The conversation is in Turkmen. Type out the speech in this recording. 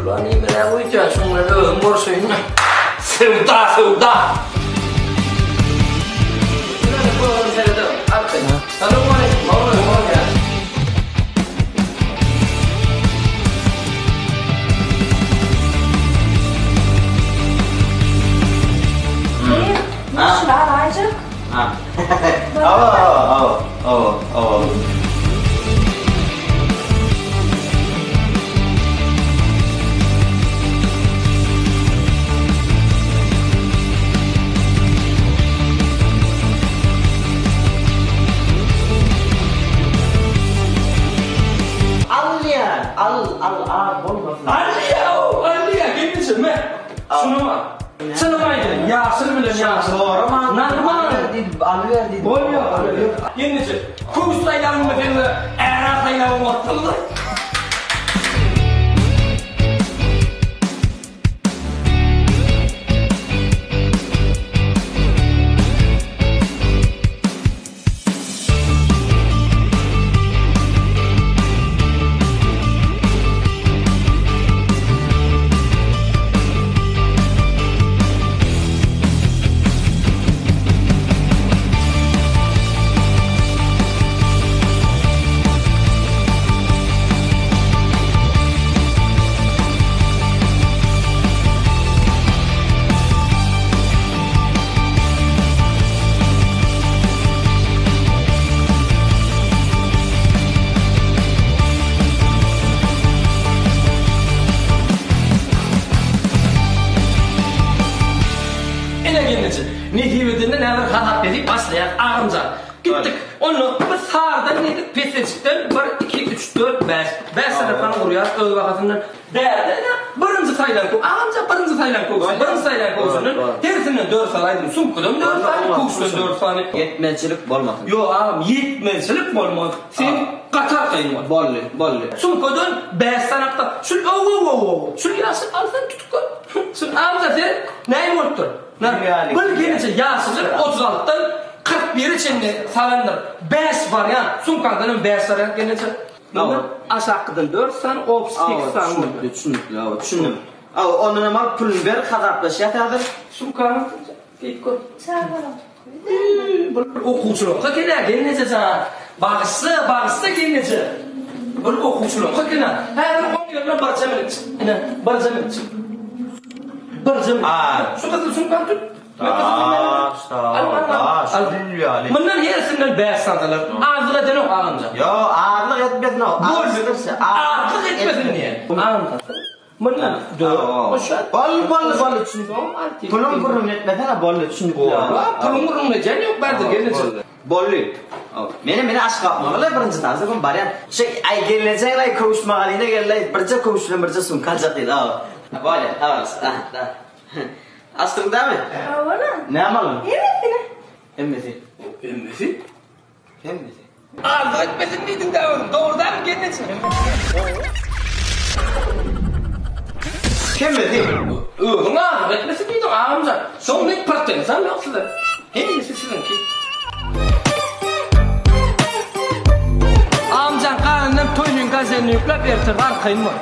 Şular nimeler goýýar, şuň bilen özüm görşeýin. Söwda, söwda. Şular aýjyk. Ha. Awa, awa, awa, awa, awa. Alýan, al, al, az bolmasyn. Alýa, alýa, gelneje, me. Şuny al. Çynymy aýdaýyn, ýaşyl bilen ýaşyl. Soraman, Normal. alyber diýdim, alyber diýdim. Bolýar, bolýar. Gelneje, köwüş saýlawyňda sen bir ära saýlawyň bolsun-da. Ine gelneje, nesip edende näme bir hasap edip başlaýas agymjan. Gitdik. Onda bir sardan diýdik, pesejikden 1 2 3 4 5. 5 sadakany gurýas öz bahasyndan. Bärde-de birinji saýlan köw, agamja birinji saýlan köwşüň, birinji saýlan köwşünden hersinden dört sany aýdym, sumkadan dört sany, köwüşden dört sany. Ýetmezçilik bolmasyn. Ýok agam, ýetmezçilik bolmaz. Sen gaty arkaýyn bol. Boldy, boldy. Sumkadan bäş sany akda, şul ow-ow-ow-ow, şul ýaşyl al sen tutup gör. Şul agamja seret, näme bolupdyr? Bir gelinçe ýaşyljyk 36-dan 41-e çenli salandyr. Bäş wariant, sumkaňdan hem bäş wariant gelinçe. Mundan aşakkydan dört sany, obşy sekiz sany boldy. Düşünikli, düşünikli, hawa, düşündim. Hawa, ondanam al, puluny ber, hasaplaşýas häzir. Sumkany geýip gör. Çagalar Bir okuwçylaryňka eken-ä, gelneje jan. Bagyşla, bagyşla, gelneje. Bir okuwçylaryňka eken-ä. Häzir oň ýerine birje minut çyk. Ine, birje minut çyk. Birje minut. Şu gyzyl sumkany tut. Mundan hersinden 5 sany alar. Azlyk edenok agamjan. Ýo, azlyk etmesin o. Azlyk etmesin diýen. Mundan 4. Boldy, boldy, boldy, düşündim. Puluň gürrüňini etmesene, boldy, düşündik. Puluň gürrüňini edýän ýok bärde gelneje. Boldy. Meni meni aşgapmalylar birinji tansa gün barýan. Şu aý gelnejeň aý köwüş magazyna geldi, birje köwüş bilen birje sumka aljak diýdi. Bolýa, habarlaşyp. Açdyň dämi? Hawa-la. Näme aldyň? Hemmesini. Hemmesi. Hemmesi? Hemmesi. Arzuw etmesin diýdiň-dä özüň, dogry dälmi gelneje? Hemmesi. Özüň arzuw etmesin diýdiň agamjan. Soň men pretenzam ýok size. Hemmesi siziňki. Agamjan garyndan toýnuň gazelini ýükläp ertir arkaýyn bol.